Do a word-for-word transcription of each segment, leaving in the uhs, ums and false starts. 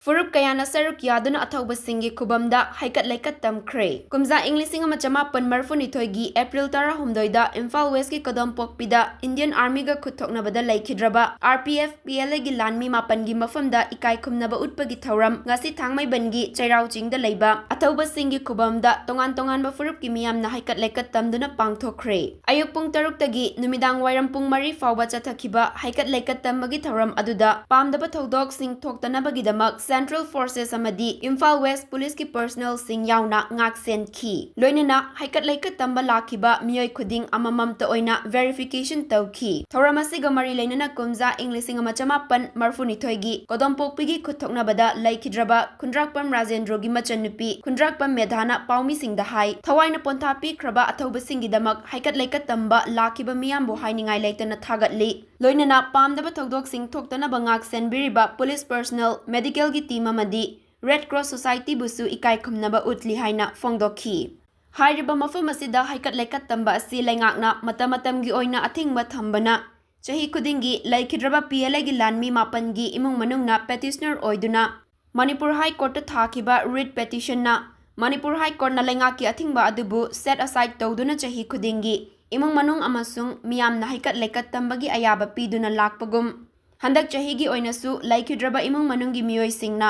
ꯐꯨꯔꯨꯞ ꯀꯌꯥꯅ ꯁꯔꯨꯛ ꯌꯥꯗꯨꯅ ꯑꯊꯧꯕꯁꯤꯡꯒꯤ ꯈꯨꯕꯝꯗ ꯍꯩꯀꯠ ꯂꯩꯀꯠ ꯇꯝꯈ꯭ꯔꯦ꯫ ꯀꯨꯝꯖꯥ ꯏꯪ ꯂꯤꯁꯤꯡ ꯑꯃ ꯆꯃꯥꯄꯟ ꯃꯔꯤꯐꯨꯅꯤꯊꯣꯏꯒꯤ ꯑꯦꯄ꯭ꯔꯤꯜ ꯇꯔꯥꯍꯨꯝꯗꯣꯏꯗ ꯏꯝꯐꯥꯜ ꯋꯦꯁꯀꯤ ꯀꯣꯗꯣꯝꯄꯣꯛꯄꯤꯗ ꯏꯟꯗꯤꯌꯟ ꯑꯥꯔꯃꯤꯒ ꯈꯨꯠ ꯊꯣꯛꯅꯕꯗ ꯂꯩꯈꯤꯗ꯭ꯔꯕ RPF PLAꯒꯤ ꯂꯥꯟꯃꯤ ꯃꯥꯄꯟꯒꯤ ꯃꯐꯝꯗ ꯏꯀꯥꯏ ꯈꯨꯝꯅꯕ ꯎꯠꯄꯒꯤ ꯊꯧꯔꯝ ꯉꯁꯤ ꯊꯥꯡꯃꯩꯕꯟꯒꯤ ꯆꯩꯔꯥꯎ ꯆꯤꯡꯗ ꯂꯩꯕ ꯑꯊꯧꯕꯁꯤꯡꯒꯤ ꯈꯨꯕꯝꯗ ꯇꯣꯉꯥꯟ ꯇꯣꯉꯥꯟꯕ ꯐꯨꯔꯨꯞꯀꯤ ꯃꯤꯌꯥꯝꯅ ꯍꯩꯀꯠ ꯂꯩꯀꯠ ꯇꯝꯗꯨꯅ ꯄꯥꯡꯊꯣꯛꯈ꯭ꯔꯦ꯫ ꯑꯌꯨꯛ ꯄꯨꯡ ꯇꯔꯨꯛꯇꯒꯤ ꯅꯨꯃꯤꯗꯥꯡ ꯋꯥꯏꯔꯝ ꯄꯨꯡ ꯃꯔꯤ ꯐꯥꯎꯕ ꯆꯠꯊꯈꯤꯕ ꯍꯩꯀꯠ ꯂꯩꯀꯠ ꯇꯝꯕꯒꯤ ꯊꯧꯔꯝ ꯑꯗꯨꯗ ꯄꯥꯝꯗꯕ ꯊꯧꯗꯣꯛꯁꯤꯡ ꯊꯣꯛꯇꯅꯕꯒꯤꯗꯃꯛ Central Forces ꯑꯃꯗꯤ ꯏꯝꯐꯥꯜ ꯋꯦꯁ ꯄꯨꯂꯤꯁꯀꯤ ꯄꯔꯁꯅꯦꯜꯁꯤꯡ ꯌꯥꯎꯅ ꯉꯥꯛ ꯁꯦꯟꯈꯤ꯫ ꯂꯣꯏꯅꯅ ꯍꯩꯀꯠ ꯂꯩꯀꯠ ꯇꯝꯕ ꯂꯥꯛꯈꯤꯕ ꯃꯤꯑꯣꯏ ꯈꯨꯗꯤꯡ ꯑꯃꯃꯝꯇ ꯑꯣꯏꯅ verification ꯇꯧꯈꯤ꯫ ꯊꯧꯔꯝ ꯑꯁꯤꯒ ꯃꯔꯤ ꯂꯩꯅꯅ ꯀꯨꯝꯖꯥ ꯏꯪ ꯂꯤꯁꯤꯡ ꯑꯃ ꯆꯃꯥꯄꯟ ꯃꯔꯤꯐꯨꯅꯤꯊꯣꯏꯒꯤ ꯀꯣꯗꯣꯝꯄꯣꯛꯄꯤꯒꯤ ꯈꯨꯠꯊꯣꯛꯅꯕꯗ ꯂꯩꯈꯤꯗ꯭ꯔꯕ ꯈꯨꯟꯗ꯭ꯔꯥꯛꯄꯝ ꯔꯥꯖꯦꯟꯗ꯭ꯔꯣꯒꯤ ꯃꯆꯟꯅꯨꯄꯤ ꯈꯨꯟꯗ꯭ꯔꯥꯛꯄꯝ ꯃꯦꯙꯥꯅ ꯄꯥꯎꯃꯤꯁꯤꯡꯗ ꯍꯥꯏ, ꯊꯋꯥꯏꯅ ꯄꯣꯟꯊꯥ ꯄꯤꯈ꯭ꯔꯕ ꯑꯊꯧꯕꯁꯤꯡꯒꯤꯗꯃꯛ ꯍꯩꯀꯠ ꯂꯩꯀꯠ ꯇꯝꯕ ꯂꯥꯛꯈꯤꯕ ꯃꯤꯌꯥꯝꯕꯨ ꯍꯥꯏꯅꯤꯡꯉꯥꯏ ꯂꯩꯇꯅ ꯊꯥꯒꯠꯂꯤ꯫ ꯂꯣꯏꯅꯅ ꯄꯥꯝꯗꯕ ꯊꯧꯗꯣꯛꯁꯤꯡ ꯊꯣꯛꯇꯅꯕ ꯉꯥꯛ ꯁꯦꯟꯕꯤꯔꯤꯕ ꯄꯨꯂꯤꯁ ꯄꯔꯁꯅꯦꯜ, ꯃꯦꯗꯤꯀꯦꯜꯒꯤ ꯇꯤꯝ ꯑꯃꯗꯤ ꯔꯦꯗ ꯀ꯭ꯔꯣꯁ ꯁꯣꯁꯥꯏꯇꯤꯕꯨꯁꯨ ꯏꯀꯥꯏ ꯈꯨꯝꯅꯕ ꯎꯠꯂꯤ ꯍꯥꯏꯅ ꯐꯣꯡꯗꯣꯛꯈꯤ꯫ ꯍꯥꯏꯔꯤꯕ ꯃꯐꯝ ꯑꯁꯤꯗ ꯍꯩꯀꯠ ꯂꯩꯀꯠ ꯇꯝꯕ ꯑꯁꯤ ꯂꯩꯉꯥꯛꯅ ꯃꯇꯝ ꯃꯇꯝꯒꯤ ꯑꯣꯏꯅ ꯑꯊꯤꯡꯕ ꯊꯝꯕꯅ ꯆꯍꯤ ꯈꯨꯗꯤꯡꯒꯤ ꯂꯩꯈꯤꯗ꯭ꯔꯕ PLAꯒꯤ ꯂꯥꯟꯃꯤ ꯃꯥꯄꯟꯒꯤ ꯏꯃꯨꯡ ꯃꯅꯨꯡꯅ ꯄꯦꯇꯤꯁꯅꯔ ꯑꯣꯏꯗꯨꯅ ꯃꯅꯤꯄꯨꯔ ꯍꯥꯏ ꯀꯣꯔꯠꯇ ꯊꯥꯈꯤꯕ ꯔꯤꯠ ꯄꯦꯇꯤꯁꯟꯅ ꯃꯅꯤꯄꯨꯔ ꯍꯥꯏ ꯀꯣꯔꯠꯅ ꯂꯩꯉꯥꯛꯀꯤ ꯑꯊꯤꯡꯕ ꯑꯗꯨꯕꯨ set aside ꯇꯧꯗꯨꯅ ꯆꯍꯤ ꯈꯨꯗꯤꯡꯒꯤ ꯏꯃꯨꯡ ꯃꯅꯨꯡ ꯑꯃꯁꯨꯡ ꯃꯤꯌꯥꯝꯅ ꯍꯩꯀꯠ ꯂꯩꯀꯠ ꯇꯝꯕꯒꯤ ꯑꯌꯥꯕ ꯄꯤꯗꯨꯅ ꯂꯥꯛꯄꯒꯨꯝ, ꯍꯟꯗꯛ ꯆꯍꯤꯒꯤ ꯑꯣꯏꯅꯁꯨ ꯂꯩꯈꯤꯗ꯭ꯔꯕ ꯏꯃꯨꯡ ꯃꯅꯨꯡꯒꯤ ꯃꯤꯑꯣꯏꯁꯤꯡꯅ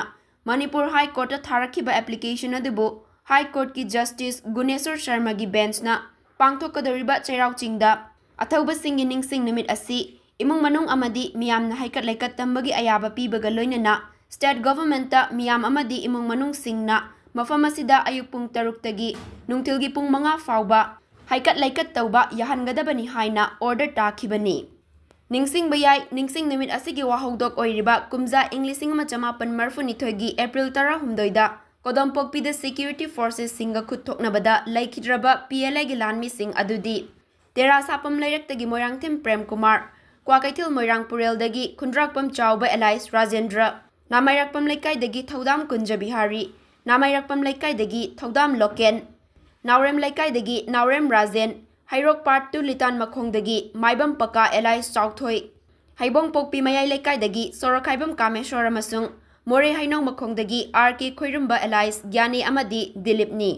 ꯃꯅꯤꯄꯨꯔ ꯍꯥꯏ ꯀꯣꯔꯠꯇ ꯊꯥꯔꯛꯈꯤꯕ ꯑꯦꯄ꯭ꯂꯤꯀꯦꯁꯟ ꯑꯗꯨꯕꯨ ꯍꯥꯏ ꯀꯣꯔꯠꯀꯤ ꯖꯁꯇꯤꯁ ꯒꯨꯅꯦꯁꯣꯔ ꯁꯔꯃꯒꯤ ꯕꯦꯟꯆꯅ ꯄꯥꯡꯊꯣꯛꯀꯗꯧꯔꯤꯕ ꯆꯩꯔꯥꯎ ꯆꯤꯡꯗ ꯑꯊꯧꯕꯁꯤꯡꯒꯤ ꯅꯤꯡꯁꯤꯡ ꯅꯨꯃꯤꯠ ꯑꯁꯤ ꯏꯃꯨꯡ ꯃꯅꯨꯡ ꯑꯃꯗꯤ ꯃꯤꯌꯥꯝꯅ ꯍꯩꯀꯠ ꯂꯩꯀꯠ ꯇꯝꯕꯒꯤ ꯑꯌꯥꯕ ꯄꯤꯕꯒ ꯂꯣꯏꯅꯅ state governmentꯇ ꯃꯤꯌꯥꯝ ꯑꯃꯗꯤ ꯏꯃꯨꯡ ꯃꯅꯨꯡꯁꯤꯡꯅ ꯃꯐꯝ ꯑꯁꯤꯗ ꯑꯌꯨꯛ ꯄꯨꯡ ꯇꯔꯨꯛꯇꯒꯤ ꯅꯨꯡꯊꯤꯜꯒꯤ ꯄꯨꯡ ꯃꯉꯥ ꯐꯥꯎꯕ ꯍꯩꯀꯠ ꯂꯩꯀꯠ ꯇꯧꯕ ꯌꯥꯍꯟꯒꯗꯕꯅꯤ ꯍꯥꯏꯅ order ꯇꯥꯈꯤꯕꯅꯤ꯫ ꯅꯤꯡꯁꯤꯡꯕ ꯌꯥꯏ, ꯅꯤꯡꯁꯤꯡ ꯅꯨꯃꯤꯠ ꯑꯁꯤꯒꯤ ꯋꯥꯍꯧꯗꯣꯛ ꯑꯣꯏꯔꯤꯕ ꯀꯨꯝꯖꯥ ꯏꯪ ꯂꯤꯁꯤꯡ ꯑꯃ ꯆꯃꯥꯄꯟ ꯃꯔꯤꯐꯨꯅꯤꯊꯣꯏꯒꯤ ꯑꯦꯄ꯭ꯔꯤꯜ ꯇꯔꯥꯍꯨꯝꯗꯣꯏꯗ ꯀꯣꯗꯣꯝꯄꯣꯛꯄꯤꯗ security forcesꯁꯤꯡꯒ ꯈꯨꯠ ꯊꯣꯛꯅꯕꯗ ꯂꯩꯈꯤꯗ꯭ꯔꯕ PLAꯒꯤ ꯂꯥꯟꯃꯤꯁꯤꯡ ꯑꯗꯨꯗꯤ ꯇꯦꯔꯥ ꯁꯥꯄꯝ ꯂꯩꯔꯛꯇꯒꯤ ꯃꯣꯏꯔꯥꯡꯊꯦꯝ ꯄ꯭ꯔꯦꯝ ꯀꯨꯃꯥꯔ, ꯀ꯭ꯋꯥꯀꯩꯊꯦꯜ ꯃꯣꯏꯔꯥꯡ ꯄꯨꯔꯦꯜꯗꯒꯤ ꯈꯨꯟꯗ꯭ꯔꯥꯛꯄꯝ ꯆꯥꯎꯕ alias ꯔꯥꯖꯦꯟꯗ꯭ꯔ, ꯅꯥꯃꯩꯔꯥꯛꯄꯝ ꯂꯩꯀꯥꯏꯗꯒꯤ ꯊꯧꯗꯥꯝ ꯀꯨꯟꯖ ꯕꯤꯍꯥꯔꯤ, ꯅꯥꯃꯩꯔꯥꯛꯄꯝ ꯂꯩꯀꯥꯏꯗꯒꯤ ꯊꯧꯗꯥꯝ ꯂꯣꯀꯦꯟ, ꯅꯥꯎꯔꯦꯝ ꯂꯩꯀꯥꯏꯗꯒꯤ ꯅꯥꯎꯔꯦꯝ ꯔꯥꯖꯦꯟ, ꯍꯩꯔꯣꯛ part two ꯂꯤꯇꯥꯟ ꯃꯈꯣꯡꯗꯒꯤ ꯃꯥꯏꯕꯝ ꯄꯀꯥ alias ꯆꯥꯎꯊꯣꯏ, ꯍꯩꯕꯣꯡꯄꯣꯛꯄꯤ ꯃꯌꯥꯏ ꯂꯩꯀꯥꯏꯗꯒꯤ ꯁꯣꯔꯣꯛꯈꯥꯏꯕꯝ ꯀꯥꯃꯦꯁꯣꯔ ꯑꯃꯁꯨꯡ ꯃꯣꯔꯦ ꯍꯩꯅꯧ ꯃꯈꯣꯡꯗꯒꯤ ꯑꯥꯔ ꯀꯦ ꯈꯣꯏꯔꯝꯕ alias ꯒ꯭ꯌꯥꯅꯤ ꯑꯃꯗꯤ ꯗꯤꯂꯤꯞꯅꯤ꯫